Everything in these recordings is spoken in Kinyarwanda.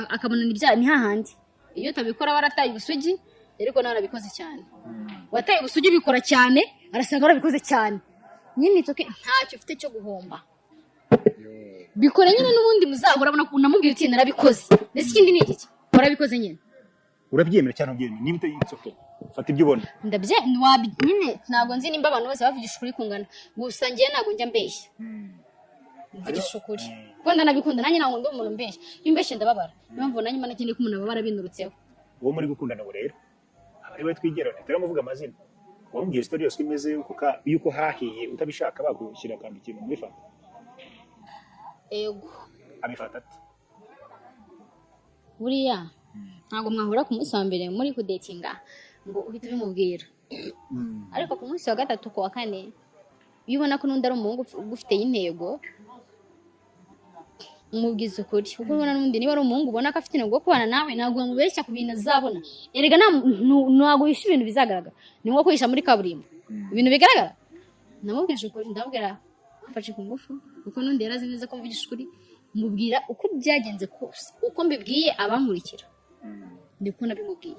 Akabona ni bya ni hahandi iyo utabikora warataye ubusugi, ariko nawe warabikoze cyane. Wataye ubusugi, ubikora cyane, arasanga warabikoze cyane nyine. It's okay, ntacyo ufite cyo guhomba. Bikore nyine, n'ubundi muzahora urabona ko unamubwira uti: "Narabikoze." Ndetse ikindi ni iki? Warabikoze nyine. Urabyemera cyangwa ntubyemera? Niba it's okay, fata ibyo ubona. Ndabye nyine, ntabwo nzi nimba abantu bose bavugisha ukuri kungana. Gusa njyewe ntabwo njya mbeshya, mvugisha ukuri kuko ndanabikunda. Nanjye ntabwo ndi umuntu mbeshya. Iyo umbeshye ndababara. Niyo mpamvu nanjye mba nakeneye ko umuntu ababara binturutseho. Uwo muri gukundana ubu rero aba ari we twigera, ntituramuvuga amazina. Wamubwiye story yose uko imeze, yuko hahiye utabishaka, bagushyira akantu, ikintu muri fanta? Ego. Abifata ate? Buriya ntabwo mwahura ku munsi wa mbere muri kudatinga ngo uhite ubimubwira, ariko ku munsi wa gatatu, ku wa kane, iyo ubona ko n'undi ari umuhungu ugufiteye intego, umubwiza ukuri, kuko ubona n'undi niba ari umuhungu ubona ko afite intego yo kubana nawe, ntabwo wamubeshya ku bintu azabona. Erega ntabwo uhisha ibintu bizagaragara. Ni nko kwihisha muri kaburimbo ibintu bigaragara. Namubwije ukuri, ndabwira mfashe ku ngufu, kuko n'undi yari azi neza ko mvugisha ukuri. Mubwira uko byagenze kose, uko mbibwiye abankurikira niko nabimubwiye.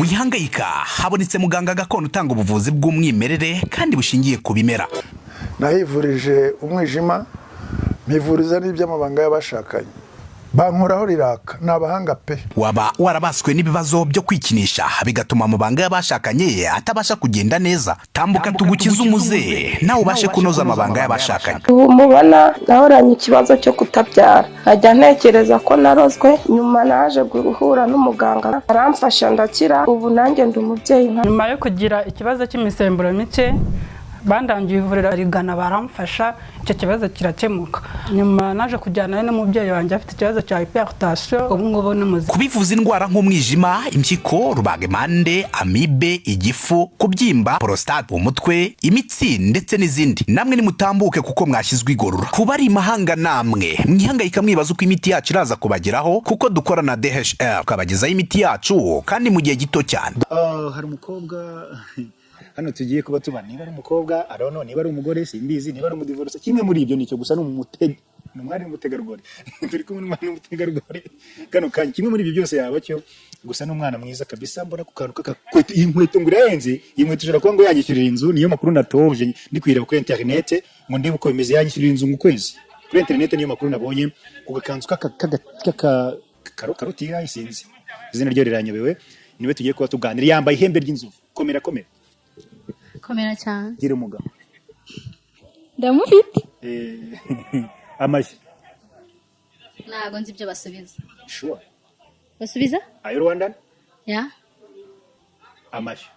Wihangayika, habonetse muganga gakondo utanga ubuvuzi bw'umwimerere kandi bushingiye ku bimera. Nahivurije umwijima, mpivuriza n'iby'amabanga y'abashakanye, bankoraho riraka. Ni abahanga pe. Waba warabaswe n'ibibazo byo kwikinisha, bigatuma amabanga y'abashakanye atabasha kugenda neza? Tambuka tugukize umuze, nawe ubashe kunoza amabanga y'abashakanye. Ubu mubona nahoranye ikibazo cyo kutabyara, nkajya ntekereza ko narozwe. Nyuma naje guhura n'umuganga, aramfasha ndakira. Ubu nanjye ndi umubyeyi nka Nyuma yo kugira ikibazo cy'imisemburo mike, bandangiye ivuriro rigana, baramfasha, icyo kibazo kirakemuka. Nyuma naje kujyana n'umubyeyi wanjye afite ikibazo cya hypertension, ubu ngubu ni muzima. Kubivuza indwara nk'umwijima, impyiko, rubagimpande, amibe, igifu, kubyimba, prostate, umutwe, imitsi ndetse n'izindi, namwe nimutambuke kuko mwashyizwe igorora. Kuba ari imahanga, namwe mwihangayika mwibaza uko imiti yacu iraza kubageraho, kuko dukora na DHL tukabagezaho imiti yacu kandi mu gihe gito cyane. Ah, hari umukobwa hano tugiye kuba tubana. Niba ari umukobwa, I don't know, niba ari umugore simbizi, niba ari umudivorce, kimwe muri ibyo nicyo. Gusa ni umutege, ni umwari n'umutegarugori. Turi kumwe n'umwari n'umutegarugori kano kanya. Kimwe muri ibyo byose yaba cyo. Gusa ni umwana mwiza kabisa. Mbona ku kantu k'akakweto, iyi nkweto ngo irahenze. Iyi nkweto ishobora kuba ngo yanyishyurira inzu. Niyo makuru natoje ndi kuyireba kuri internet ngo ndebe uko bimeze. Yanyishyurira inzu mu kwezi kuri internet, niyo makuru nabonye. Ku gakanzu k'aka karoti, sinzi izina ryo, riranyobewe. Niwe tugiye kuba tuganira. Yambaye ihembe ry'inzovu. Komera, komera. Komera cyane. Gira umugabo. Ndamufite. Amashyi. Ntabwo nzi ibyo basubiza. Sure. Basubiza? Ayo Rwandan. Ya. Amashyi.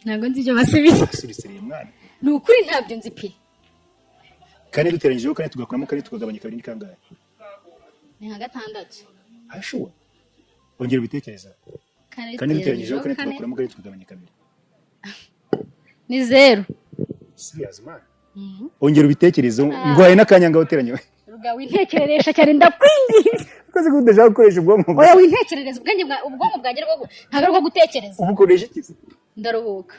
Ntabwo nzi ibyo basubiza. Sirisiriye mwana. Ni ukuri ntabyo nzi pe. Kane duteranyijeho kane, tugakuramo kane, tukagabanya kabiri, ni kangahe? Ni nka gatandatu. Ashuwa, ongera ubitekereza. Kane. Kane duteranyijeho kane, kane. Tugakuramo kane, tukagabanya kabiri. Ni zeru. Serious man, ongera ubitekerezo, ngwaye n'akanya ngaho uteranye. Ruga, wintekereresha cyane, ndakwinginze. Ukoze ko udashaka gukoresha ubwonko bwawe. Oya, wintekerereza ubwenge bwa ubwonko bwanjye bwo ntabwo ari ubwo gutekereza. Ubu ukoresha iki se? Ndaruhuka.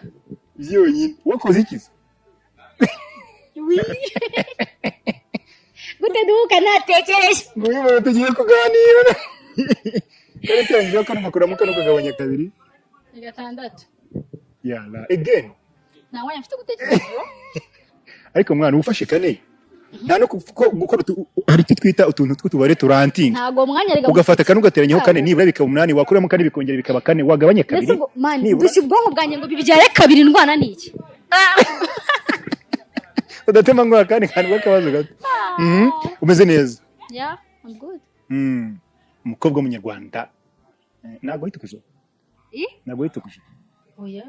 Byonyine wakoze iki se? Gute duhuka ntatekereje? Ngo uyu muntu tugiye kuganira, kane uteranyijeho kane, ugakuramo kane, ukagabanya kabiri. Ni gatandatu. Yala again. Nta mwanya mfite gutekereza bro. Ariko mwana, ufashe kane, nta no gukora hari icyo twita utuntu tw'utubare turantinga. Ntabwo uwo mwanya rega. Ugafata kane ugateranyaho kane, nibura bikaba umunani, wakuramo kane bikongera bikaba kane, wagabanya Mbese kabiri. ubwo man Nibura dushya ubwonko bwanjye ngo bibyare kabiri, ndwana n'iki? Udatema ngo akandi kantu k'akabazo gato. Umeze neza? Yeah, I'm good. Umukobwa w'umunyarwanda. Ntabwo witukuje? Eh? Ntabwo witukuje? Oya.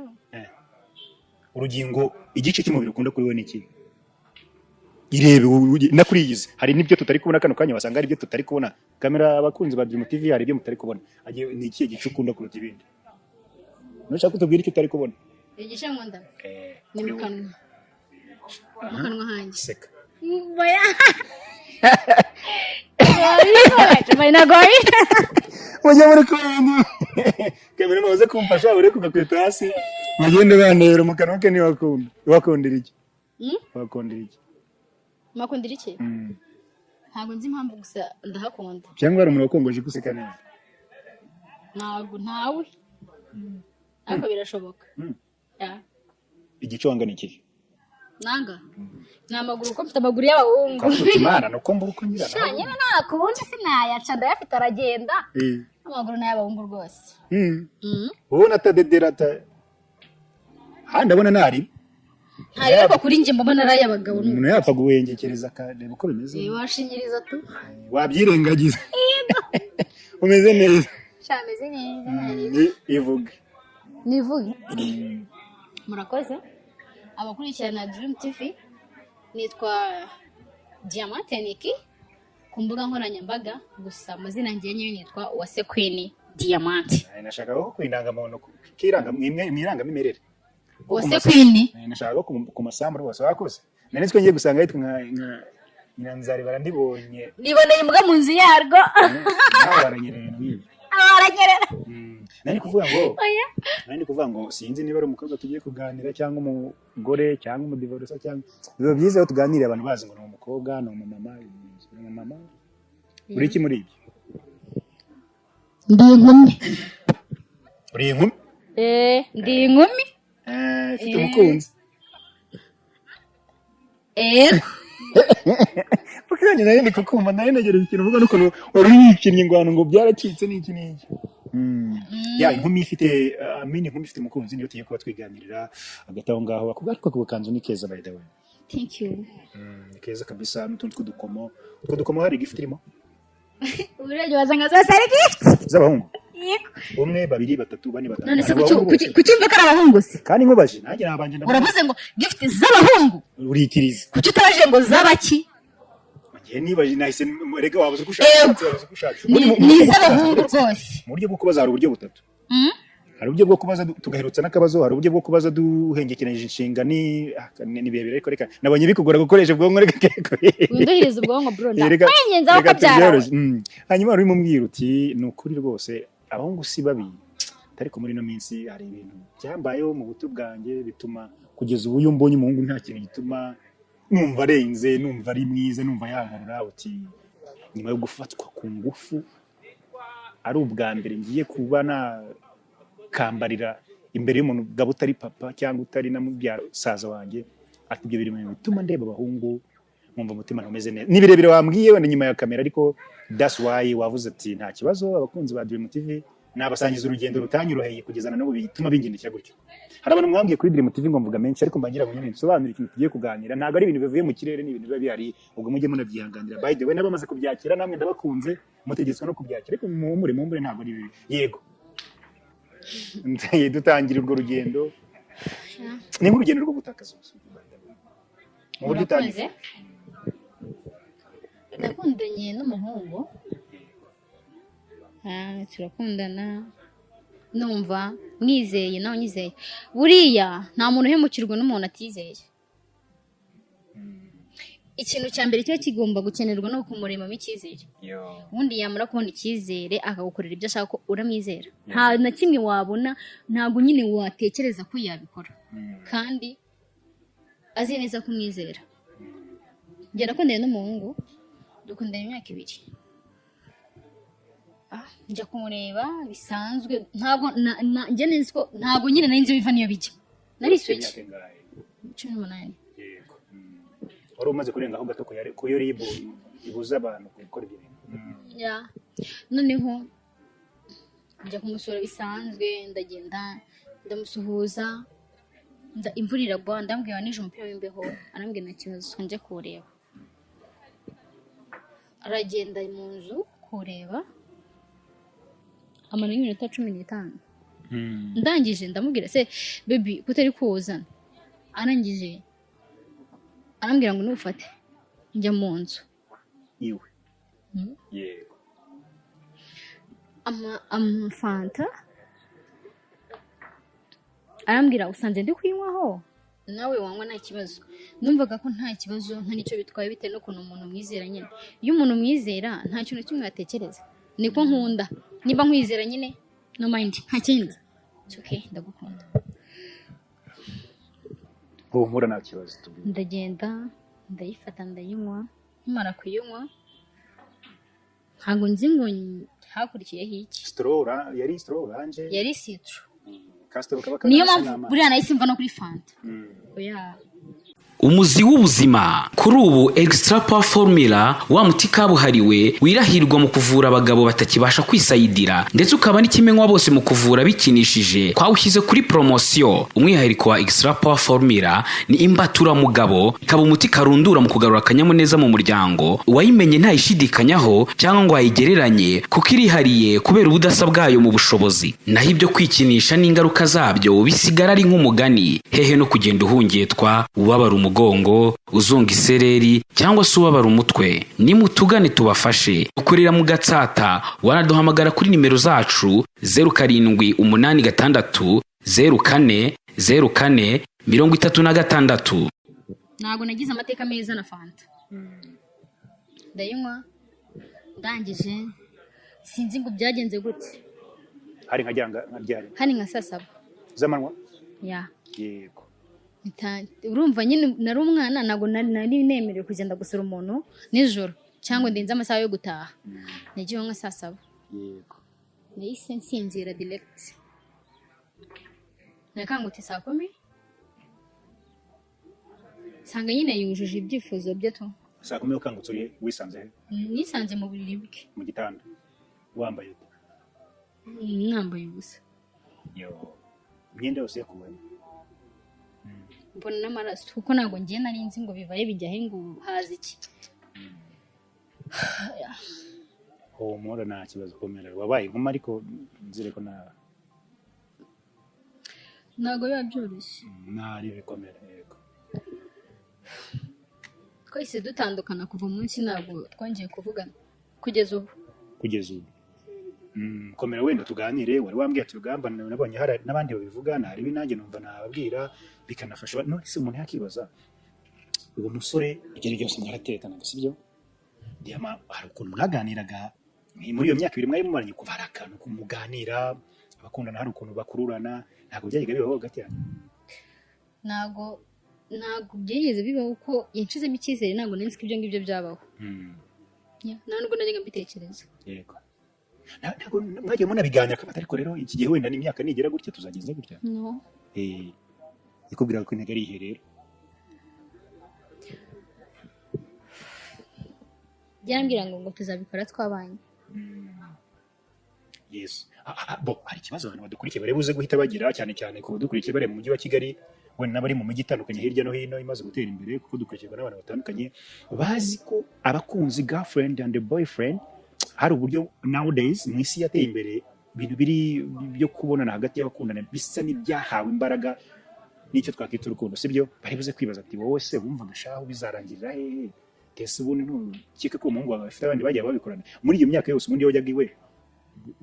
Urugingo, igice cy'umubiri ukunda kuri we ni iki? Irebe nakuriyize. Hari n'ibyo tutari kubona kano kanya, wasanga hari ibyo tutari kubona kamera. Abakunzi ba Dream TV, hari ibyo mutari kubona. Ni ikihe gice ukunda kuruta ibindi? Nushaka kutubwira icyo utari kubona. Igice nkunda ni mu kanwa, mu kanwa hanjye. Seka. Oya. Wabikora, ntabwo wabikora. Mujya muri kumwe. Kamera maze kumfasha ure kugakwita hasi bagende banera mu kanwa ke. Ntiwakunda, wakundira iki? Mm? Wakundira iki? Makundira iki? Ntabwo nzi impamvu, gusa ndahakunda. Cyangwa hari umuntu wakongoje guseka neza? Ntabwo, ntawe, ariko birashoboka. Ya. Igiconga ni ikihe? Nanga ni amaguru, kuko mfite amaguru y'abahungu. Ukavuga Imana nuko mbura uko ngira. Sha, nyine ntakundi, sinayaca, ndayafite aragenda. Amaguru ni ay'abahungu rwose. Ubona atadedera ata handi, ndabona nari Ntari, ariko kuri njye mbona ari ay'abagabo. Umuntu yapfa guhengekereza akareba uko bimeze. Washinyiriza tu. Wabyirengagiza, umeze neza. Sha, ameze neza. Ivuge. Nivuge? Murakoze abakurikirana Dream TV. Nitwa Diamante Niki ku mbuga nkoranyambaga, gusa amazina ngiye nyewe nitwa Uwase Queen Diamante. Nashakaga ko ku indangamuntu kiranga mu irangamimerere. Uwase Queen. Nashakaga ko ku masambu rwose wakoze, nari nzi ko ngiye gusanga yitwa nka Nyiranzari, barandibonye. Niboneye imbwa mu nzu yarwo. Nawe baranyerera ibintu nk'ibyo. Baranyerera. Nari kuvuga ngo Oya. Nari ndi kuvuga ngo sinzi niba ari umukobwa tugiye kuganira cyangwa umugore cyangwa umudivorce, cyangwa biba byiza iyo tuganiriye abantu bazi ngo ni umukobwa, ni umumama, ni umumama. Uri iki muri ibyo? Ndi inkumi. Uri inkumi? Eh, ndi inkumi. Ifite umukunzi? Ego. Kuko nanjye nari ndi kukumva, nari ntegereje ikintu uvuga n'ukuntu wari wikinnye ngo ahantu ngo byaracitse n'iki n'iki. Ya inkumi ifite, amini, inkumi ifite umukunzi niyo tugiye kuba twiganirira hagati aho ngaho. Ako ariko ako gakanzu ni keza, by the way. Thank you. Ni keza kabisa, n'utundi tw'udukomo. Utwo dukomo hari gift irimo? Uburebye wasanga zose ari gift. Z'abahungu? Yego. Umwe, babiri, batatu, bane, batanu. None se Abahungu bose. Kuki wumva ko ari abahungu se? Kandi nkubaje nanjye nabanje ndavuga. Uravuze ngo gift z'abahungu. Uritiriza. Kuki utabajije ngo z'abaki? Ngiye nibaje, nahise rega wabuze uko ushaka. Yego. Wabuze uko ushaka. Ni iz'abahungu rwose. Mu buryo bwo kubaza hari uburyo butatu. Hari uburyo bwo kubaza tugaherutsa n'akabazo, hari uburyo bwo kubaza duhengekeranyije inshinga, ni birebire, ariko reka nabonye bikugora gukoresha ubwonko, reka Winduhiriza ubwonko, bro. Reka Ndakwenyenza aho reka kabyara. tubyoroshye. Hanyuma wari urimo umbwira uti ni ukuri rwose abahungu si babi, ariko muri ino minsi hari ibintu byambayeho mu buto bwanjye bituma kugeza ubu iyo mbonye umuhungu nta kintu gituma numva arenze, numva ari mwiza, numva yankurura. Uti nyuma yo gufatwa ku ngufu, ari ubwa mbere ngiye kuba nakambarira imbere y'umuntu gabo utari papa cyangwa utari na mubyara saza wanjye. Ati ibyo biri mu bintu bituma ndeba abahungu nkumva umutima ntumeze neza. Ni birebire wambwiye wenda nyuma ya kamera, ariko that's why wavuze ati nta kibazo, abakunzi ba Dream TV nabasangiza urugendo rutanyoroheye kugeza na n'ubu bituma bingendekera gutyo. Hari abantu mwambwiye kuri Dream TV ngo mvuga menshi, ariko mbangira ngo nyine nsobanure ikintu tugiye kuganira. Ntabwo ari ibintu bivuye mu kirere, ni ibintu biba bihari, ubwo mujye munabyihanganira. By the way, n'abamaze kubyakira namwe ndabakunze, mutegetswe no kubyakira, ariko muhumure, muhumure, ntabwo ari bibi. Yego, dutangira urwo rugendo, ni nk'urugendo rwo gutakaza ubuzima mu buryo Murakoze. utangiye. Nakundanye n'umuhungu. Turakundana, numva mwizeye nawe unyizeye. Buriya nta muntu uhemukirwa n'umuntu atizeye. Ikintu cya mbere kiba kigomba gukenerwa ni ukumuremamo icyizere. Ubundi yamara kubona icyizere akagukorera ibyo ashaka ko uramwizera, nta na kimwe wabona, ntabwo nyine watekereza ko yabikora kandi azi neza kumwizera. Njye nakundanye n'umuhungu, dukundanye imyaka 2. Njya kumureba bisanzwe, ntabwo njye nzi ko ntabwo nyine nari nzi biva niyo bijya, nari isugi. Imyaka ingahe? 18. Yego. Wari umaze kurengaho gato ku yo RIB ibuza abantu gukora ibyo bintu. Ya, noneho njya kumusura bisanzwe, ndagenda ndamusuhuza, imvura iragwa, ndambwira nije umupira w'imbeho, arambwira nta kibazo, njya kuwureba. Aragenda mu nzu kuwureba, amara nk'iminota 15. Ndangije ndamubwira: "Se baby, kutari kuwuzana?" Arangije arambwira ngo nufate njya mu nzu. Iwe? Yego. Amafanta, arambwira: "Usanze ndi kuyinywaho, nawe wanywa nta kibazo." Numvaga ko nta kibazo, nta n'icyo bitwaye, bitewe n'ukuntu umuntu mwizera nyine. Iyo umuntu mwizera nta kintu na kimwe watekereza. Niko nkunda, niba nkwizera nyine. No mind, nta kindi. It's okay, ndagukunda. Humura, nta kibazo, tubwire. Ndagenda, ndayifata, ndayinywa. Nkimara kuyinywa, ntabwo nzi ngo hakurikiyeho iki. Straw yari straw orange? Yari citron. Ka straw kaba Niyo gasa mpamvu n'amazi. Buriya nahise mva no kuri Fanta, oya. Umuzi w'ubuzima kuri ubu, Extra Power Formula, wa muti kabuhariwe wirahirwa mu kuvura abagabo batakibasha kwisayidira, ndetse ukaba n'ikimenywa bose mu kuvura bikinishije, twawushyize kuri poromosiyo. Umwihariko wa Extra Power Formula ni imbaturamugabo, ikaba umuti karundura mu kugarura akanyamuneza mu muryango. Uwayimenye ntayishidikanyaho cyangwa ngo ayigereranye, kuko irihariye kubera ubudasa bwayo mu bushobozi. Naho ibyo kwikinisha n'ingaruka zabyo bisigara ari nk'umugani. Hehe no kugenda uhungetwa, ubabara umugongo, uzunga isereri cyangwa se ubabara umutwe. Nimutugane tubafashe. Dukorera mu Gatsata. Wanaduhamagara kuri nimero zacu 0786040436. Ntabwo nagize amateka meza na Fanta. Ndayinywa, ndangije sinzi ngo byagenze gute. Hari nka ryanga nka ryari? Hari nka saa 7. Z'amanywa? Ya. Yego. Urumva nyine nari umwana, ntabwo nari nemerewe kugenda gusura umuntu nijoro cyangwa ndenze amasaha yo gutaha. Nagiyeho nka saa 7. Nahise nsinzira direct. Nakangutse saa 10, nsanga nyine yujuje ibyifuzo bye tu. Saa 10 ukangutse uri wisanze he? Nisanze mu buriri bwe. Mu gitanda wambaye ute? Nambaye ubusa. Yo, imyenda yose yakuwemo? Mbona n'amaraso, kuko ntabwo ngiye nari nzi ngo bivaye bijya he, ngo haza iki. Humura, nta kibazo, komera. Wabaye inkumi, ariko nzire ko nta Ntabwo biba byoroshye. Ntari bikomera, yego. Twahise dutandukana. Kuva umunsi ntabwo twongeye kuvugana kugeza ubu. Kugeza ubu. Komera, wenda tuganire. Wari wambwiye ati rugamba nabonye hari n'abandi babivuga, naribi nanjye numva nababwira bikanafasha. None se umuntu yakibaza, uwo musore ibyo ari byose mwarateretanaga, sibyo? Diyama, hari ukuntu mwaganiraga muri iyo myaka 2 mwari mumaranye, kuva hari akantu kumuganira, abakundana hari ukuntu bakururana, ntabwo byajyaga bibaho hagati yanyu? Ntabwo byigeze bibaho, ko yanshizemo icyizere. Ntabwo nari nzi ko ibyo ngibyo byabaho. Yeah, nta nubwo najyaga mbitekereza. Yego. Ntabwo mwagiye munabiganira akabata, ariko rero iki gihe wenda n'imyaka nigera gutya tuzagenza gutya? No. Yakubwiraga ko intego ari ihe rero? Byarambwira ngo tuzabikora twabanye. Yes. Bo hari ikibazo abantu badukurikiye bari buze guhita bagira, cyane cyane ku badukurikiye bari mu mujyi wa Kigali, wenda n'abari mu mijyi itandukanye hirya no hino imaze gutera imbere, kuko dukurikirwa n'abantu batandukanye bazi ko abakunzi, girlfriend and boyfriend, hari uburyo nowadays mu isi yateye imbere ibintu biri byo kubonana hagati y'abakundana bisa n'ibyahawe imbaraga n'icyo twakwita urukundo, sibyo? Bari buze kwibaza ati: "Wowe se wumvaga shahu bizarangirira hehe?" Tese ubundi ntukeke ko umuhungu wawe afite abandi bagiye babikorana muri iyo myaka yose? Ubundi iyo wajyaga iwe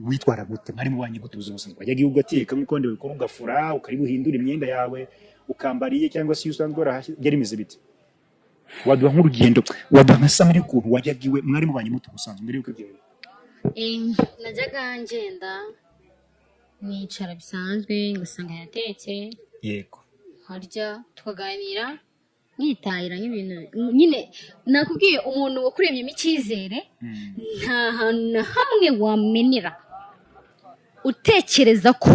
witwara gute? Mwari mubanye gute ubuzima busanzwe? Wajyaga iwe ugateka nk'uko abandi babikora, ugafura, ukari buhindure imyenda yawe, ukambara iye, cyangwa se iyo usanzwe warahashye, byari bimeze bite? Waduha nk'urugendo, waduha nka summary y'ukuntu wajyaga iwe, mwari mubanye mute ubusanzwe mbere y'uko ibyo bintu? Najyaga ngenda nicara bisanzwe, ngasanga yatetse, nkarya, tukaganira, nkitahira, nk'ibintu nyine nakubwiye. Umuntu wakuremyemo icyizere, nta hantu na hamwe wamenera utekereza ko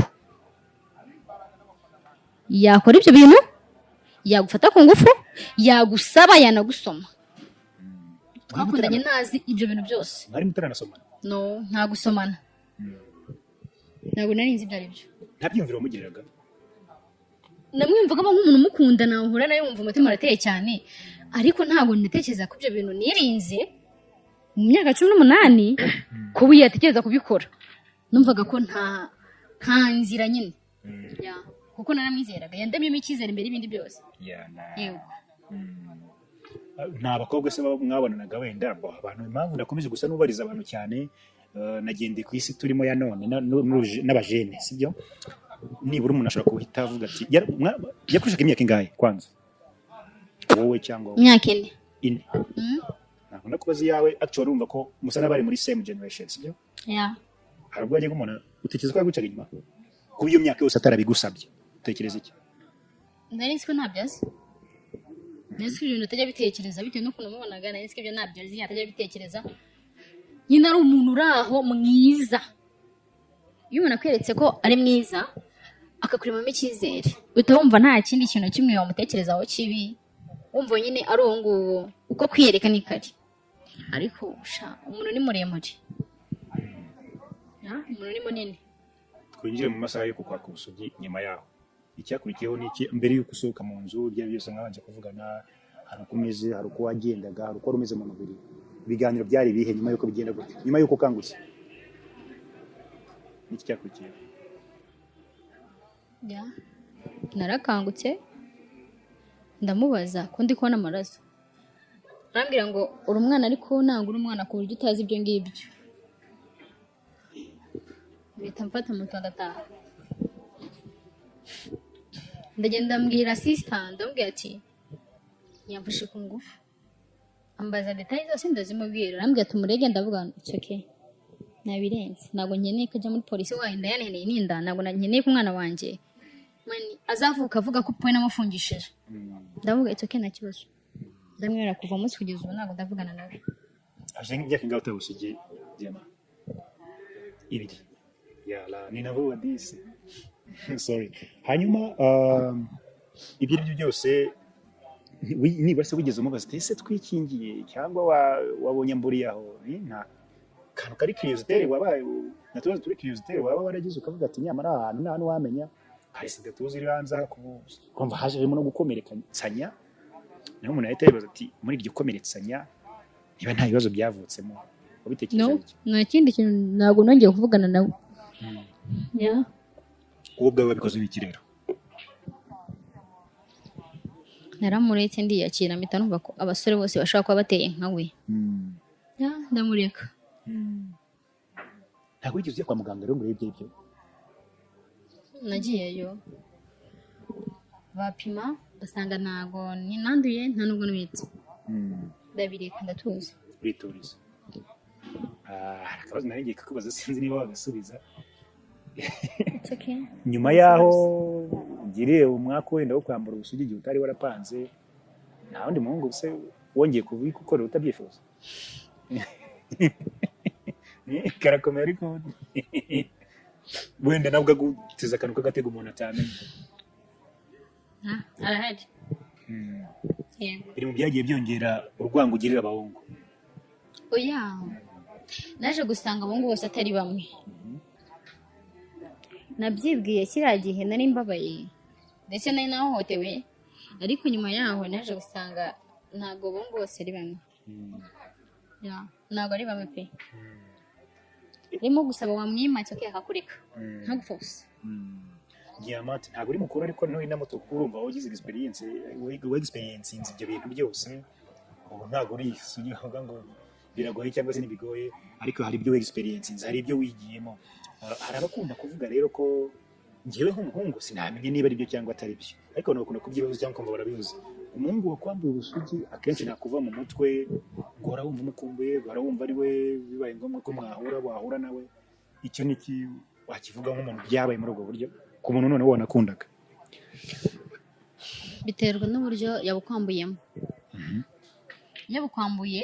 yakora ibyo bintu, yagufata ku ngufu, yagusaba, yanagusoma. Twakundanye ntazi ibyo bintu byose. Mwari mutaranasomana? No, nta gusomana. Ntabwo nari nzi ibyo ari byo. Nta byiyumviro wamugiriraga? Namwumvagamo nk'umuntu umukunda, nahura nawe wumva umutima urateye cyane, ariko ntabwo natekereza ko ibyo bintu nirinze mu myaka 18 ko yatekereza kubikora. Numvaga ko nta nzira nyine. Ya, kuko naramwizeraga, yandemyemo icyizere imbere y'ibindi byose. Yego. Nta bakobwa se baba mwabonanaga wenda? Bo abantu, impamvu nakomeje gusa n'ubariza abantu cyane, nagendeye ku isi turimo ya none n'abajene, sibyo? Nibura umuntu ashobora guhita avuga ati yakurushaga imyaka ingahe kwanza, wowe cyangwa wowe? Imyaka 4. 4. Ntabwo ndakubaza iyawe. Actually urumva ko musa n'abari muri same generation, sibyo? Ya. Hari ubwo wajyaga umuntu utekereza ko yagucaga inyuma kuba iyo myaka yose atarabigusabye? Utekereza iki? Nari nzi ko ntabyo azi. Nari nzi ko ibyo bintu atajya abitekereza bitewe n'ukuntu namubonaga. Nari nzi ko ibyo ntabyo azi, atajya abitekereza. Nyine ari umuntu uri aho mwiza. Iyo umuntu akweretse ko ari mwiza, akakuremamo icyizere, uhita wumva nta kindi kintu na kimwe wamutekerezaho kibi, wumva nyine ari uwo nguwo uko kwiyereka ni kare. Ariko sha, umuntu ni muremure. Ah, umuntu ni munini. Twinjire mu masaha yo kukwaka ubusugi. Nyuma yaho icyakurikiyeho ni iki? Mbere y'uko usohoka mu nzu, ibyo ari byo byose mwabanje kuvugana, hari uko umeze, hari uko wagendaga, hari uko wari umeze mu mubiri. Ibiganiro byari ibihe nyuma y'uko bigenda gute, nyuma y'uko ukangutse? Niki cyakurikiyeho? Ya. Narakangutse, ndamubaza ko ndi kubona amaraso, arambwira ngo uri umwana, ariko ntabwo uri umwana ku buryo utazi ibyo ngibyo. Mpita mfata moto ndataha, ndagenda mbwira sister, ndamubwira ati yamfashe ku ngufu. Ambaza détails zose ndazimubwira, arambwira ati umurege. Ndavuga ngo it's okay, nabirenze, ntabwo nkeneye ko ajya muri polisi, wenda yaneneye n'inda, ntabwo nkeneye ko umwana wanjye man azavuka avuga ko pwe namufungishije. Ndavuga it's okay, nta kibazo. Ndamwemera. Kuva umunsi kugeza ubu ntabwo ndavugana nawe. Hashize nk'imyaka ingahe utari ubusugi, Diama? 2. Yala, ni na vuba disi, sorry. Hanyuma ibyo ari byo byose, nibura se wigeze umubaza uti ese twikingiye, cyangwa wabonye mburiye aho? Nta kantu kari curiosité wabaye, nta tubazo turi curiosité waba waragize ukavuga ati nyamara aha hantu nta n'uwamenya, hari sida tuzi iri hanze aha? Kumva haje harimo no gukomeretsanya, niho umuntu ahita yibaza ati muri iryo komeretsanya niba nta bibazo byavutsemo, wabitekereje No. iki? Nta kindi kintu, ntabwo nongeye kuvugana nawe. Yeah. Wowe ubwawe wabikoze wiki rero? Naramuretse, ndiyakira, mpita numva ko abasore bose bashobora kuba bateye nka we. Yeah, ndamureka. Ntabwo wigeze ujya kwa muganga rero ngo urebe ibyo aribyo? Nagiyeyo, bapima basanga ntabwo nanduye, nta nubwo ntwite. Ndabireka, ndatuza. Urituriza. Ah, hari akabazo nari ngiye kukubaza, sinzi niba wagasubiza. It's okay. Nyuma y'aho ugiriye umwaka wenda wo kwambara ubusugi igihe utari warapanze, nta wundi muhungu se wongeye kubigukorera utabyifuza? Karakomeye, ariko wenda nabwo aguteza akantu k'agatego umuntu atamenya. Ah, arahari. Yego. Biri mu byagiye byongera urwango ugirira abahungu? Oya, naje gusanga abahungu bose atari bamwe. Nabyibwiye kiriya gihe nari mbabaye, ndetse nari nahohotewe, ariko nyuma yaho naje gusanga ntabwo abahungu bose ari bamwe. Yeah, ntabwo ari bamwe pe. Urimo gusaba wamwima okay, akakureka, ntaguforce. Diamante, ntabwo uri mukuru ariko nturi na muto, kuko urumva wagize experience, wa experience ibyo bintu byose. Ubu ntabwo uri isugi uvuga ngo biragoye cyangwa se ntibigoye, ariko hari ibyo experience, hari ibyo wigiyemo. Hari abakunda kuvuga rero ko njyewe nk'umuhungu sinamenya niba ari byo cyangwa atari byo, ariko abantu bakunda kubyibaza cyangwa kumva barabivuze: umuhungu wakwambuye ubusugi akenshi nakuva mu mutwe, ngo uhora wumva umukumbuye, guhora wumva ari we, bibaye ngombwa ko mwahura wahura nawe. Icyo ni iki wakivuga nk'umuntu byabaye muri ubwo buryo, ku muntu noneho wanakundaga? Biterwa n'uburyo yabukwambuyemo. Iyo bukwambuye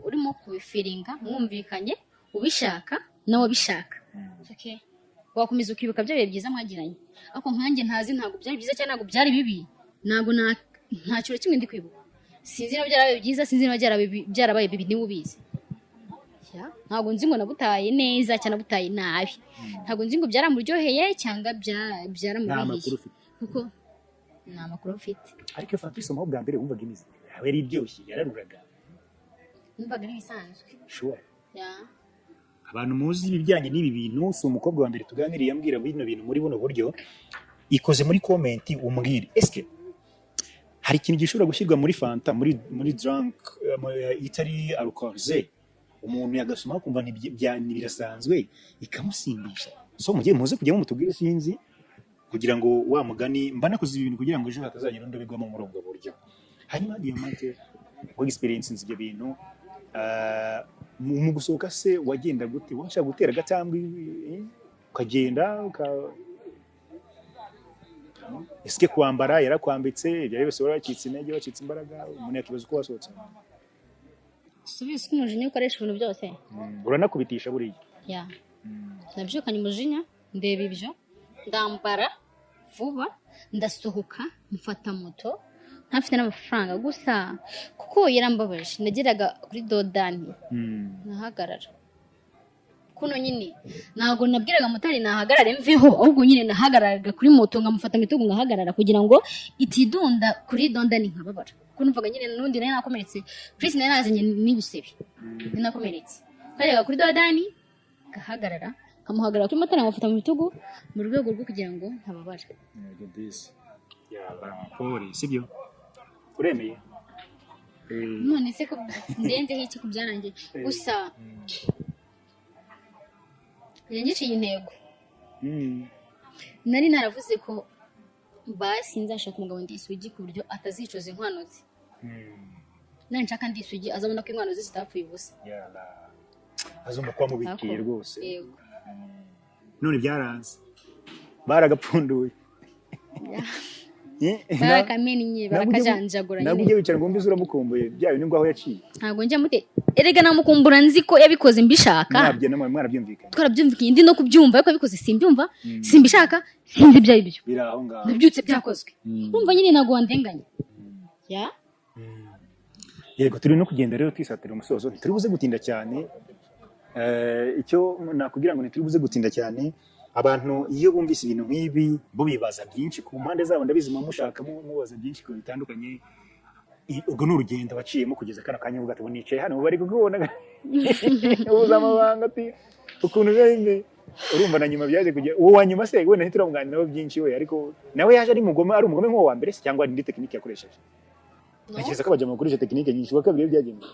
urimo kubifeelinga, mwumvikanye, ubishaka nawe abishaka, it's okay. Wakomeza ukibuka bya bihe byiza mwagiranye. Ariko nkanjye ntazi, ntabwo byari byiza cyangwa ntabwo byari bibi, ntabwo nta kintu na kimwe ndi kwibuka. Sinzi niba byarabaye byiza, sinzi niba byarabaye bibi, niwe ubizi. Yeah, ntabwo nzi ngo nabutaye neza cyangwa nabutaye nabi, ntabwo nzi ngo byaramuryoheye cyangwa Nta byaramubihiye. makuru ufite. Kuko nta makuru mfite. Ariko iyo fanta uyisomaho bwa mbere wumvaga imeze yawe yari iryoshye, yararuraga? Numvaga ari ibisanzwe. Sure? Yeah. Abantu muzi ibijyanye n'ibi bintu, si umukobwa wa mbere tuganiriye ambwira bino bintu muri buno buryo. Ikoze muri comment umbwire: eske hari ikintu gishobora gushyirwa muri fanta, muri drink itari alcoolisé, umuntu yagasoma akumva birasanzwe, ikamusindisha? So mugiye muze kujyamo mutubwire. Sinzi, kugira ngo wa mugani mba nakoze ibi bintu kugira ngo ejo hatazagira undi ubigwamo muri ubwo buryo. Hanyuma Diamante, ngo experience ibyo bintu. Mu gusohoka se wagenda gute? Washaka gutera agatambwe, ukagenda ese kwambara yarakwambitse? Ibyo ari byose wari wacitse intege, wacitse imbaraga, umuntu yakibaza uko wasohotse. Subiza ko umujinya ukoresha ibintu byose. Uranakubitisha buriya. Ya, nabyukanye umujinya, ndeba ibyo, ndambara vuba, ndasohoka, mfata moto ntafite n'amafaranga gusa kuko yarambabaje. Nageraga kuri dodani nahagarara kuno nyine, ntabwo nabwiraga motari nahagarare mveho, ahubwo nyine nahagararaga kuri moto nkamufata mu bitugu ngahagarara kugira ngo itidunda kuri dondani nkababara, kuko numvaga nyine n'undi nari nakomeretse. Chris nari nazanye n'ibisebe, nari nakomeretse. Twajyaga kuri dodani ngahagarara, nkamuhagarara kuri motari nkamufata mu bitugu mu rwego rwo kugira ngo ntababara. Yego disi, yaba pole, sibyo? Uremeye? None se ko ndenzeho iki ku byarangiye? Gusa yangiciye intego. Nari naravuze ko basi nzashaka umugabo ndi isugi ku buryo atazicuza inkwano ze. Nanshaka ndi isugi azabona ko inkwano ze zitapfuye ubusa. Yala. Azumva ko wamubikiye rwose. Yego. None byaranze, baragapfunduye. Barakamennye, barakajanjagura. Ntabwo Nyine. ujya wicara ngo wumve uramukumbuye bya bintu ngo aho yaciye? Ntabwo njya mute, erega namukumbura nzi ko yabikoze mbishaka. Mwabye namwe mwarabyumvikanye. Twarabyumvikanye, ndi no kubyumva, ariko yabikoze simbyumva, simbishaka, sinzi ibyo ari byo. Biri aho ngaho. Nabyutse byakozwe, urumva nyine ntabwo wandenganya ya. Yego, turi no kugenda rero twisatira umusozo, ntituri buze gutinda cyane. Icyo nakubwira ngo ntituri buze gutinda cyane. Abantu iyo bumvise ibintu nk'ibi bo bibaza byinshi ku mpande zabo, ndabizi muba mushaka mubaza byinshi ku bitandukanye. Ubwo ni urugendo waciyemo kugeza kano kanya uvuga ati: "Ubu nicaye hano, ubu bari kukubona ubuze amabanga," ati ukuntu biba bimeze. Urumva na nyuma byaje kujya uwo wa nyuma se, wenda ntituramuganiraho byinshi we, ariko nawe yaje ari mugome, ari umugome nk'uwo wa mbere se, cyangwa hari indi tekinike yakoresheje? Ntekereza ko abajya bakoresha tekinike nyinshi. Uwa kabiri byagenze?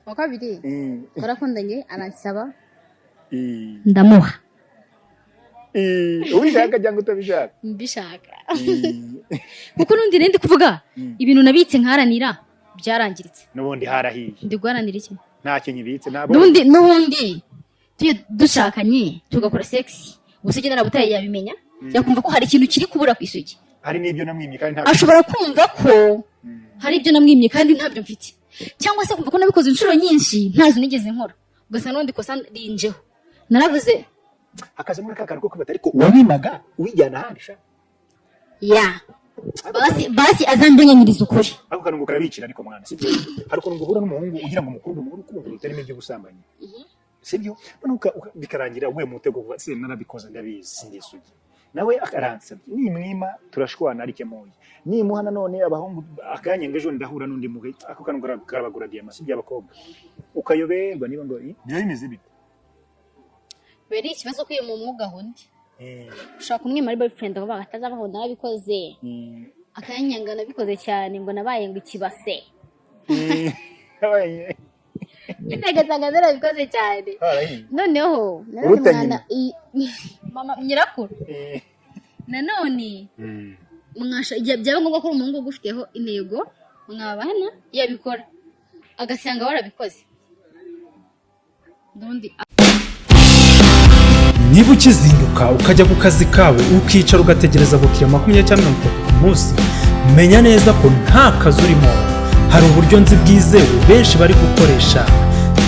Uwa kabiri twarakundanye, aransaba, ndamuha. Ubishaka cyangwa utabishaka? Mbishaka, kuko n'undi nari ndi kuvuga ibintu nabitse nkaharanira byarangiritse. N'ubundi harahiye. Ndi guharanira iki? Ntacyo nyibitse ntabwo. N'ubundi tujye dushakanye tugakora sex gusa, ugenda narabutaye yabimenya, yakumva ko hari ikintu kiri kubura ku isugi. Hari n'ibyo namwimye kandi ntabwo. Ashobora kumva ko hari ibyo namwimye kandi ntabyo mfite, cyangwa se kumva ko nabikoze inshuro nyinshi ntazo nigeze nkora, ugasanga n'ubundi kosa rinjeho naravuze. Hakaza muri ka kantu ko kwibata, ariko uwabimaga uwijyana ahandi sha. Ya, basi basi azandenganyiriza ukuri. Ako kantu ngo karabicira, ariko mwana sibyo? Hari ukuntu ngo uhura n'umuhungu ugira ngo umukunde, umuhungu urukundo rutarimo iby'ubusambanyi, sibyo? Noneho bikarangira we mu mutego uvuga se narabikoze, ndabizi sindi isugi, nawe akaransabye, nimwima turashwana, arikemuye, nimuha nanone abahungu akanya ngo ejo ndahura n'undi muhe. Ako kantu karabagura diyama, sibyo? Abakobwa ukayoberwa niba ngo biba bimeze bite? Beri ikibazo ko iyo mu mwuga undi ushobora kumwima ari boyfriend akavuga ngo atazabaho narabikoze, akanyanga nabikoze cyane, ngo nabaye ngo ikibase. Nyine agasanga narabikoze cyane. Harahiye. Noneho nanone Uruta mwana nyina. Mama nyirakuru nanone mwasha igihe byaba ngombwa ko uri umuhungu ugufiteho intego mwabana yabikora agasanga warabikoze n'undi. Niba ukizinduka ukajya ku kazi kawe, ukicara ugategereza abakiriya 20 cyangwa 30 ku munsi, menya neza ko nta kazi urimo. Hari uburyo nzi bwizewe benshi bari gukoresha.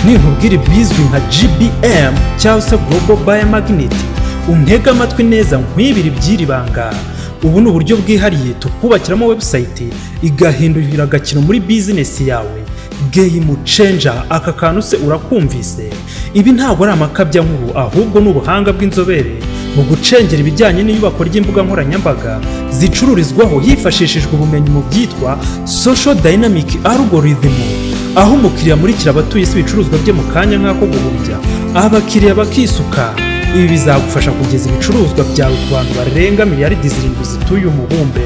Ninkubwira ibizwi nka GBM cyangwa se Global Buyer Magnet, untege amatwi neza nkwibira iby'iri banga. Ubu ni uburyo bwihariye tukubakiramo website igahindurira agakino muri bizinesi yawe, game changer. Aka kantu se urakumvise? Ibi ntabwo ari amakabyankuru, ahubwo ni ubuhanga bw'inzobere mu gucengera ibijyanye n'iyubakwa ry'imbuga nkoranyambaga zicururizwaho hifashishijwe ubumenyi mu byitwa social dynamic algorithm, aho umukiriya amurikira abatuye isi ibicuruzwa bye mu kanya nk'ako guhumbya, abakiriya bakisuka. Ibi bizagufasha kugeza ibicuruzwa byawe ku bantu barenga miliyaridi 7 zituye umubumbe,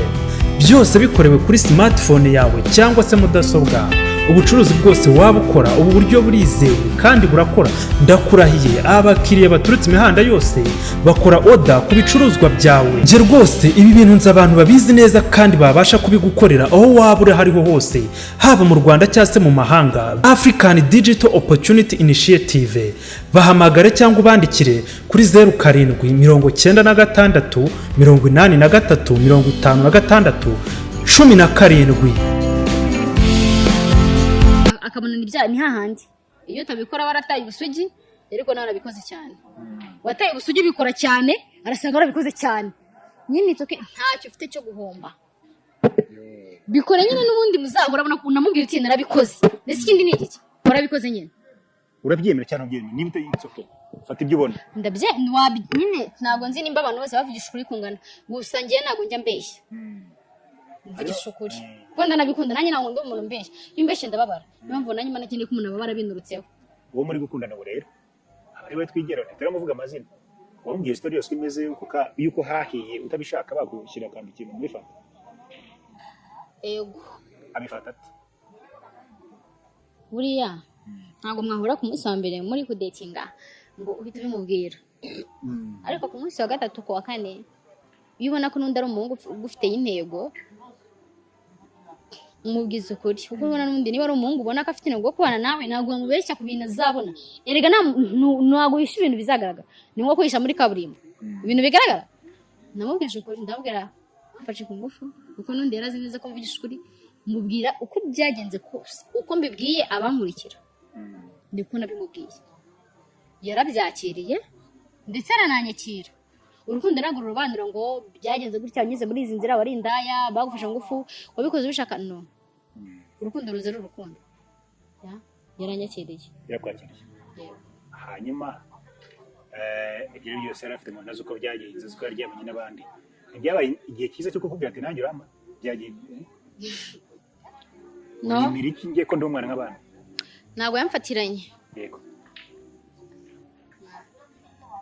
byose bikorewe kuri smartphone yawe cyangwa se mudasobwa. Ubucuruzi bwose waba ukora, ubu buryo burizewe kandi burakora. Ndakurahiye, abakiriya baturutse imihanda yose bakora order ku bicuruzwa byawe. Njye rwose ibi bintu nzi abantu babizi neza kandi babasha kubigukorera aho waba uri aho ariho hose, haba mu Rwanda cyangwa se mu mahanga. African Digital Opportunity Initiative, bahamagare cyangwa ubandikire kuri 0796 83 56 17. Akabona ni bya ni hahandi iyo utabikora warataye ubusugi, ariko nawe warabikoze cyane. Wataye ubusugi ubikora cyane, arasanga warabikoze cyane nyine. It's okay, ntacyo ufite cyo guhomba. Bikore nyine, n'ubundi muzahora urabona ko unamubwira uti: "Narabikoze." Ndetse ikindi ni iki? Warabikoze nyine. Urabyemera cyangwa ntubyemera? Niba it's okay, fata ibyo ubona. Ndabye nyine ntabwo nzi nimba abantu bose bavugisha ukuri kungana. Gusa njyewe ntabwo njya mbeshya, mvugisha ukuri kuko ndanabikunda. Nanjye ntabwo ndi umuntu mbeshya. Iyo umbeshye ndababara. Niyo mpamvu nanjye mba nakeneye ko umuntu ababara binturutseho. Uwo muri gukundana ubu rero, aba ari we twigera, ntituramuvuga amazina, wamubwiye story yose imeze yuko hahiye utabishaka, bagushyira akantu ikintu muri fanta? Ego. Abifata ate? Buriya ntabwo mwahura ku munsi wa mbere muri kudatinga ngo uhite ubimubwira, ariko ku munsi wa gatatu, ku wa kane, iyo ubona ko n'undi ari umuhungu ugufiteye intego, umubwiza ukuri, kuko ubona n'undi niba ari umuhungu ubona ko afite intego yo kubana nawe, ntabwo wamubeshya ku bintu azabona. Erega ntabwo uhisha ibintu bizagaragara. Ni nko kwihisha muri kaburimbo ibintu bigaragara. Namubwije ukuri, ndabwira mfashe ku ngufu, kuko n'undi yari azi neza ko mvugisha ukuri. Mubwira uko byagenze kose, uko mbibwiye abankurikira niko nabimubwiye. Yarabyakiriye ndetse arananyakira. Urukundo ntabwo rurobanura ngo byagenze gutya, wanyuze muri izi nzira, wari indaya, bagufashe ngufu, wabikoze ubishaka. No, urukundo ruza ari urukundo. Ya, yaranyakiriye. Yarakwakiriye? Yego. Hanyuma ibyo byose yari afite mu ntazi uko byagenze, uzi ko yaryamanye n'abandi, ntibyabaye igihe cyiza cyo kukubwira ati: "Nanjye urampa"? Byagiye No. Unyimira iki ngiye ko ndi umwana nk'abandi? Ntabwo yamfatiranye.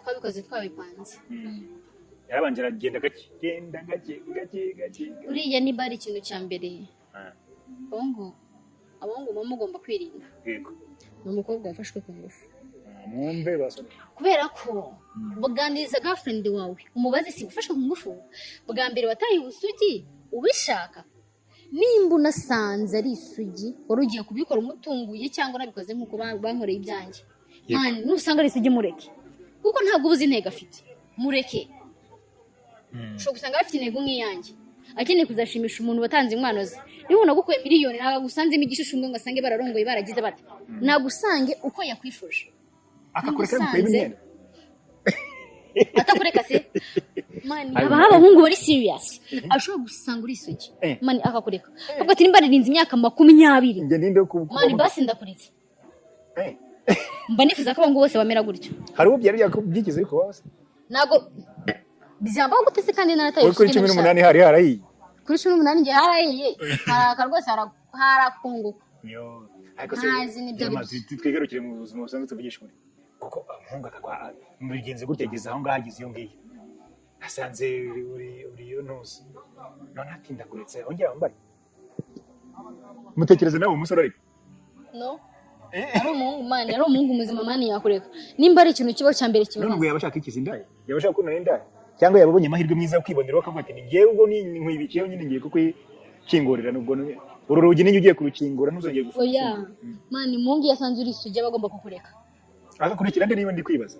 Twabikoze twabipanze. Yarabanje aragenda gake, genda gake gake gake gake. Buriya niba ari ikintu cya mbere abahungu muba mugomba kwirinda, ni umukobwa wafashwe ku ngufu. Mwumve basore. Kubera ko buganiriza girlfriend wawe, umubaze: "Si ufashwe ku ngufu bwa mbere, wataye ubusugi ubishaka?" Nimba unasanze ari isugi, wari ugiye kubikora umutunguye cyangwa unabikoze nk'uko bankoreye ibyanjye. Man, nusanga ari isugi mureke, kuko ntabwo uba uzi intego afite. Mureke. Ushobora gusanga afite intego nk'iyanjye, akeneye kuzashimisha umuntu watanze inkwano ze. Niba umuntu agukuye miliyoni, ntabwo agusanzemo igishushu ngo asange bararongoye baragize bate, nagusange uko yakwifuje. Akakureka mukuyemo Musanze. imyenda? Atakureka se man, habaho abahungu bari serious, ashobora gusanga uri isugi, man, akakureka, akavuga ati: "Nimba nirinze imyaka 20, Njye ninde wo man, basi ndakuretse." Mba nifuza ko abahungu bose bamera gutyo. Hari uwo byari byigeze bikubaho se? Ntabwo byambaho gute se kandi narataye Wowe kuri ubusugi cumi nabishaka? n'umunani hari harahiye? Kuri 18 njye harahiye, haraka rwose, harakunguka. Yo, ariko se Ntazi n'ibyo ari Nyama, twigarukire mu buzima busanzwe, tuvugishe ukuri, kuko umuhungu akagwa mubigenze gutya, ageze aho ngaho, ageze iyo ngiyo, asanze uri iyo ntuzi, none ati: "Ndakuretse, ongera wambare." Mutekereze nawe umusore ariko. No, ari umuhungu, man, ari umuhungu muzima, man, yakureka nimba ari ikintu kibaho cya mbere None ubwo kibabaza. yaba ashaka ikizi indaya? Yaba ashaka kubona indaya, cyangwa yaba abonye amahirwe myiza yo kwibonera, akavuga ati: "Ni njyewe ubwo ni nkwibikiyeho nyine, ngiye kukwikingurira." Nubwo uru rugi ninjye ugiye kurukingura, ntuzongere gufunga. Oya man, umuhungu iyo asanze uri isugi aba agomba kukureka. Agakurikira nde? Niba ndi kwibaza,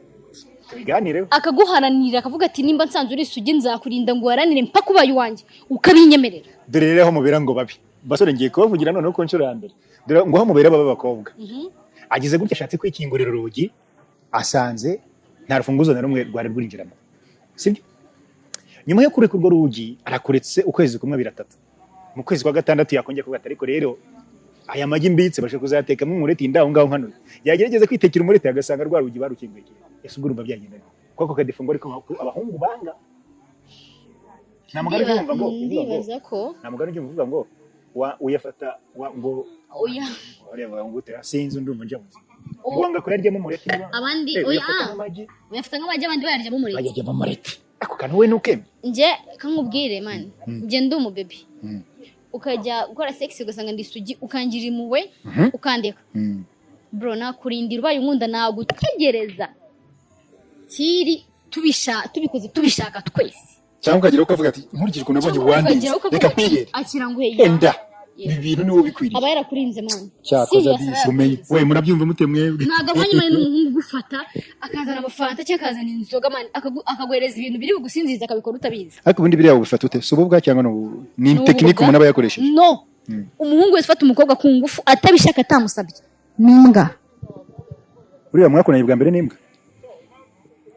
tubiganireho. Akaguharanira, akavuga ati: "Nimba nsanze uri isugi, nzakurinda ngo uharanire mpaka ubaye uwanjye, ukabinyemerera." Dore rero aho mubera ngo babi basore, ngiye kubavugira noneho ku nshuro ya mbere. Dore ngo aho mubera babe abakobwa, ageze gutya, ashatse kwikingurira urugi, asanze nta rufunguzo na rumwe rwari rwinjiramo, sibyo? Nyuma yo kureka urwo rugi, arakuretse ukwezi kumwe, abiri, atatu, mu kwezi kwa gatandatu yakongera kuvuga ati: "Ariko rero aya magi mbitse bashe kuzayatekamo umureti." Ndaho ngaho nkanuye, yagerageza kwitekera umureti, agasanga rwa rugi barukinguye. Ese ubwo urumva byagenda bite? Kuko kadifungo, ariko abahungu banga, nta mugani ujya wumva ngo uvuga ngo Ndibaza ko nta mugani ujya uvuga ngo wa uyafata wa ngo Oya. Bariya bavuga ngo gute? Sinzi, ndumva njya muzi ngo wanga kuyaryamo umureti niba Abandi oya. Uyafata nk'amagi. Uyafata nk'amagi, abandi bayaryamo umureti. Bayaryamo umureti. Ako kantu we ntukemye. Njye kankubwire, man, njye ndi umubebi. Ukajya gukora sex ugasanga ndi isugi, ukangira impuhwe, ukandeka. Bro, nakurindira. Ubaye unkunda nagutegereza tiri tubisha tubikoze tubishaka twese. Cyangwa ukagira ukavuga ati: "Nkurikije ukuntu nabonye Cyangwa wandinze, ukagera ukavuga reka ati, nkwiyere." "Akira nguhe." Enda Yeah. ibi bintu niwo bikwiriye. Aba yarakurinze, man. Cyakoze Serious, disi aba umenye yarakurinze. We, murabyumva mute mwebwe? Ntabwo abonye, man, n'umuhungu ugufata akazana amafanta cyangwa akazana inzoga, man, akaguhereza ibintu biri bugusinziriza, akabikora utabizi. Ariko ubundi biriya ubifata ute? Si ububwa cyangwa ni Ni tekinike ububwa. umuntu aba yakoresheje? No, umuhungu wese ufata umukobwa ku ngufu atabishaka, atamusabye, ni imbwa. Uriya mwakundanye bwa mbere n'imbwa?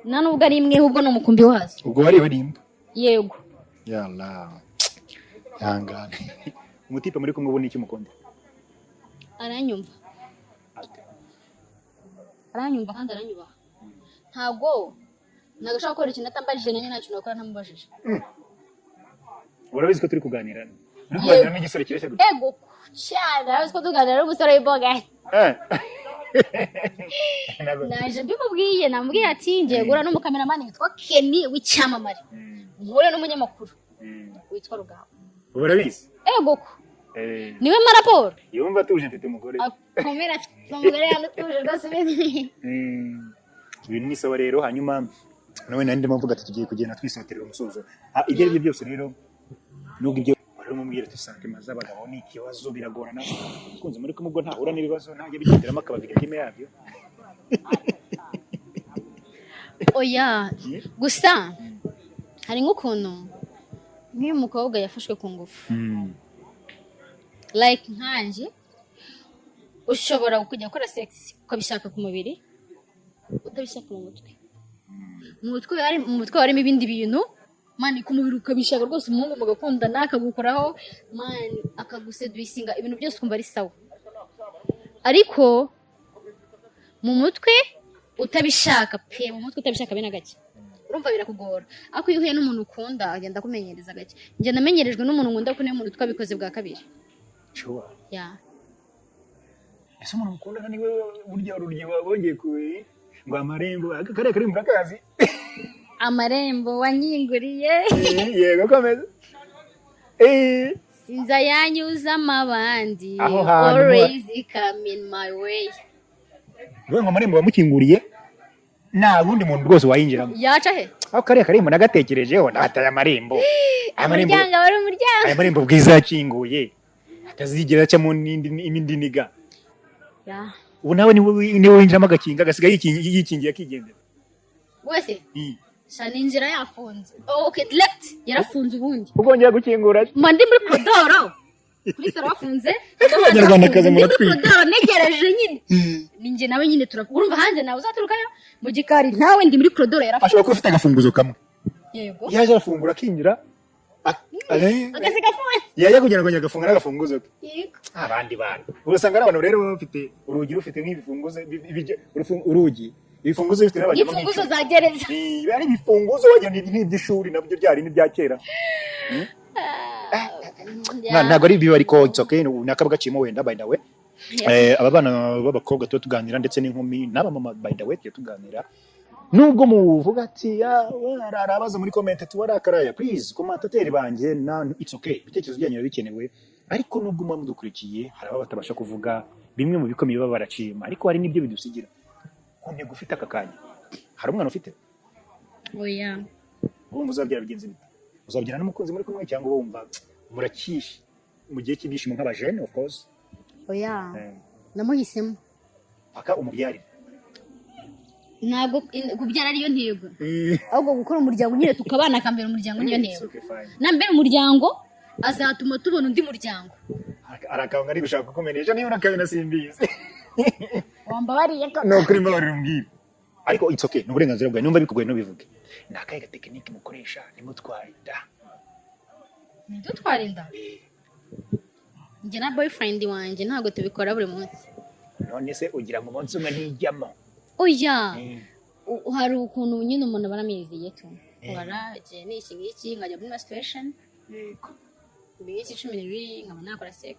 Nta nubwo ari imwe, ahubwo ni umukumbi wazo. Ubwo wariwe n'imbwa? Yego. Yalla, ihangane. Umutipe muri kumwe ubu ni iki mukunda? Aranyumva, aranyumva kandi aranyubaha. Ntabwo ashobora gukora ikintu atambajije, nanjye nta kintu nakora ntamubajije. Urabizi ko turi kuganira, uri kuganira n'igisore kireshya gutya? Ego cyane, arabizi ko tuganira n'umusore w'imboga. Naje mbimubwiye, namubwiye ati: "Ngiye guhura n'umukameramani witwa Kenny w'icyamamare, mpure n'umunyamakuru witwa Rugamba." Urabizi? Ego ko niwe mpa raporo. Yumva atuje, mfite umugore. Akomera, afite umugore hano utuje rwose umeze. Ibintu ni sawa rero. Hanyuma nawe nari ndimo mvuga ati tugiye kugenda twisoterera umusozo. Ibyo ari byo byose rero, nubwo ibyo wari umubwira ati santima z'abagabo ni ikibazo, biragorana, kunze muri kumwe ubwo ntahura n'ibibazo, ntajya bigenderamo akaba victime yabyo? Oya, gusa hari nk'ukuntu nk'iyo umukobwa yafashwe ku ngufu, like nkanjye, ushobora kujya gukora sex ukabishaka ku mubiri, utabishaka mu mutwe. Mu mutwe harimo ibindi bintu, man. Ku mubiri ukabishaka rwose, umuhungu mugakundana, akagukoraho, man, akaguseduisinga, ibintu byose ukumva ari sawa, ariko mu mutwe utabishaka pe, mu mutwe utabishaka be na gake. Urumva birakugora. Ariko iyo uhuye n'umuntu ukunda, agenda akumenyereza gake. Njye namenyerejwe n'umuntu nkunda, kuko niwe muntu twabikoze bwa kabiri. Sure. Yeah. Ese umuntu mukundana niwe burya urugi wongeye ku ngo amarembo aka kariya kari murakazi? Amarembo wanyinguriye. Yego, komeza. Sinza yanyuzamo abandi. Aho hantu Always come in my way. Uvuga ngo amarembo wamukinguriye, nta wundi muntu rwose wayinjiramo? Yaca he? Aho kariya karembo nagatekerejeho, nataye amarembo, aya marembo. Umuryango aba ari umuryango. Aya marembo Bwiza yakinguye atazigera acamo n'indi indi niga. Yeah. Ubu nawe niwe winjiramo agakinga, agasiga yikingiye akigendera? Wese sha ninjira yafunze. Oh, okay, left yarafunze ubundi. Ukongera gukingura? Mba ndi muri koridoro, kuri salo bafunze. Abanyarwandakazi Ndi muri muratwika. koridoro ntegereje nyine, ni njye nawe nyine turavuga. Urumva hanze nawe uzaturukayo, mu gikari ntawe, ndi muri koridoro yarafunze. Ashobora kuba afite agafunguzo kamwe. Yego. Yaje arafungura akinjira Agasiga afunze. Yajya kugira ngo agafunga n'agafunguzo ke. Yego. Abandi bantu urasanga ari abantu rero baba bafite urugi rufite nk'ibifunguzo urugi ibifunguzo bifite n'abajyamo. Imfunguzo za gereza. Biba ari ibifunguzo wagira ni nk'iby'ishuri, nabyo byari n'ibya kera. Ntabwo ari bibi, ariko it's okay, ni akaba gaciyemo wenda. By the way, aba bana b'abakobwa tuba tuganira ndetse n'inkumi n'abamama, by the way, tuba tuganira, nubwo muvuga ati: "Ah, we, hari abaza muri comment ati warakaraya." Please, commentateur banjye na it's okay, ibitekerezo byanyu biba bikenewe. Ariko nubwo muba mudukurikiye, hari ababa batabasha kuvuga bimwe mu bikomeye baba baracima, ariko hari n'ibyo bidusigira. Ku ntego ufite aka kanya, hari umwana ufite? Oya. Wumva uzabyara bigenze bite? Uzabyara n'umukunzi muri kumwe, cyangwa wumva murakishe mu gihe cy'ibyishimo nk'abajene, of course? Oya, namuhisemo. Paka umubyarire? Ntabwo kubyara ariyo ntego, ahubwo gukora umuryango nyine tukabana, akambera umuryango, niyo It's ntego. okay, fine. Nambere umuryango azatuma tubona undi muryango. Hari akantu ari gushaka kukumenyesha, niba unakabona simbizi. Wambabariye ko. Ni ukuri, mbabarira umbwire. Ariko it's okay, ni uburenganzira bwawe. Numva bikugoye ntubivuge. Ni akahe gatekinike mukoresha nimutware inda? Ntidutware inda. Njye na boyfriend wanjye ntabwo tubikora buri munsi. None se ugira ngo umunsi umwe ntijyamo? Oya. Hari ukuntu nyine umuntu aba aramizeye tu, nkora igihe ni iki ngiki, nkajya muri masturbation iminsi 12, nkaba nakora sex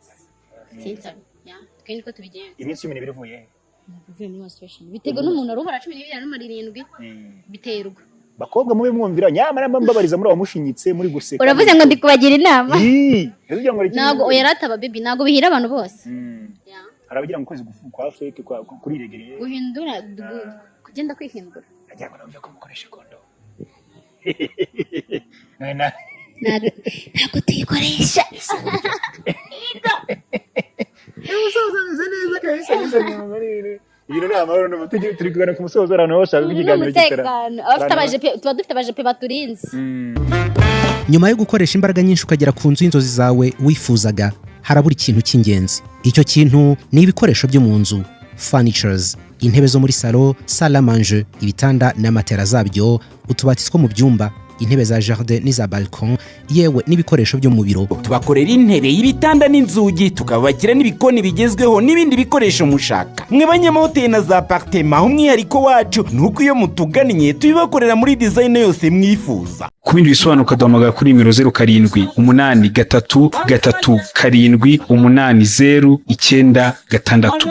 sinsabe. Ya, twe niko tubigenza. Iminsi 12 uvuye he? Uvuye muri masturbation biterwa n'umuntu, arubara 12, arumara 7, biterwa. Bakobwa, mube mwumvira, nyamara mbabariza muri abamushinyitse muri guseka. Uravuze ngo ndi kubagira inama. Ii, ugira ngo Ntabwo, oya rata, baby, ntabwo bihira abantu bose. Hari abagira ngo ukwezi kwa fake kwa kuriregereye. Guhindura, kugenda kwihindura. Agira ngo numve ko mukoresha kondo. None Ntabwo tuyikoresha. Umusozo ameze neza kabisa, kabisa. Ibintu ni amahoro turi kugana ku musozo. Abantu bose bashaka ikiganiro gitara. N'umutekano, abafite abajepe, tuba dufite abajepe baturinze. Nyuma yo gukoresha imbaraga nyinshi ukagera ku nzu y'inzozi zawe wifuzaga, harabura ikintu cy'ingenzi. Icyo kintu ni ibikoresho byo mu nzu, furnitures: intebe zo muri salo, salle à manger, ibitanda na matera zabyo, utubati two mu byumba, intebe za jardin n'iza balcon, yewe n'ibikoresho byo mu biro. Tubakorera intebe, ibitanda n'inzugi, tukabakira n'ibikoni bigezweho n'ibindi bikoresho mushaka. Mwe banyamahoteli na za appartement, umwihariko wacu ni uko iyo mutugannye tubibakorera muri design yose mwifuza. Ku bindi bisobanuro ukaduhamagara kuri nimero 0783 37 80 96.